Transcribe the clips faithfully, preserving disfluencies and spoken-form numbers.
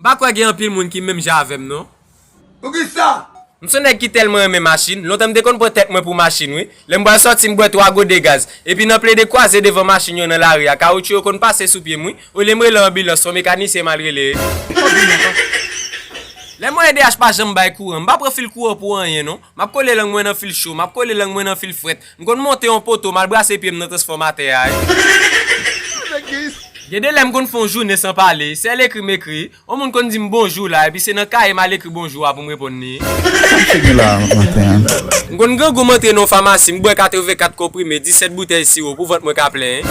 Pa kwè gen anpil moun ki menm jan avè m non. Poukisa? M se yon nèg ki tèlman renmen machin, lontan m te konn pran tèt mwen pou machin wi. Lè m pral sòti m bwè twa gode gaz, epi nan plede kwaze devan machin yo nan lari a, kawotchou yo konn pase sou pye m wi. Olye m rele anbilans, se yon mekanisyen m al rele. Lè mwen E D H pa janm bay kouran, m pa pran fil kouran pou anyen non. M ap kole lang mwen nan fil cho, m ap kole lang mwen nan fil frèt. M konn monte yon poto, m al brase pye m nan transfòmatè a. Gen de lè m konn fè yon jounen san pale, sèl ekri m ekri. Yon moun konn di m bonjou la, epi se nan kaye m al ekri bonjou a pou m reponn li. Sa m figi la maten an? M konn grangou m antre nan yon famasi, m bwè katrevenkat konprime, disèt boutèy siwo pou vant mwen ka plen.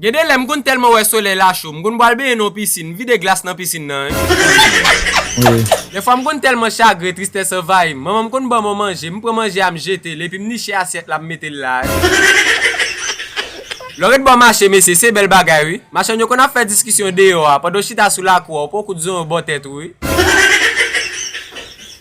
Gen de lè m konn tèlman wè solèy la cho, m konn pral benyen nan yon pisin, m vide glas nan pisin nan. Wi. Dèfwa m konn tèlman chagren, tristès anvayi m. Manman m konn ban m yon manje, m pran manje a m jete l, epi m niche asyèt la m mete l la. Lè w ret bò mache mesye, se bèl bagay wi. Machann yo konn ap fè diskisyon deyò a, pandan w chita sou lakou a, w pran yon kout zonyon bò tèt ou wi.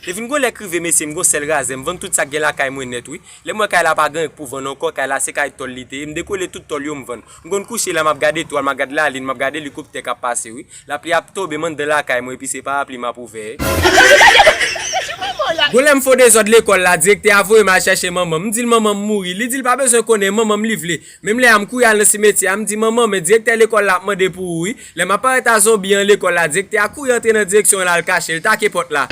Te vin gon lè k rive mesye, m gon sèl razè, m vann tout sa k gen lakay mwen nèt wi. Lè m wè kay la pa gen anyen k pou vann ankò, kay la se kay tòl li te ye, m dekole tout tòl yo m vann. M konn kouche la m ap gade etwal, m ap gade lalin, m ap gade elikoptè k ap pase wi. Lapli ap tonbe m anndan lakay mwen epi se parapli m ap ouvè. Gon lè m fè yon dezòd lekòl la, direktè a voye m al chèche manman m. M di l manman m mouri, li di l pa bezwen konnen, manman m li vle. Menm lè a m kouri al nan simetyè a, m di manman men direktè lekòl la ap mande pou ou wi. Lè m ap parèt a zonbi an lekòl la, direktè a kouri antre nan direksyon an l al kache l, take pòt la.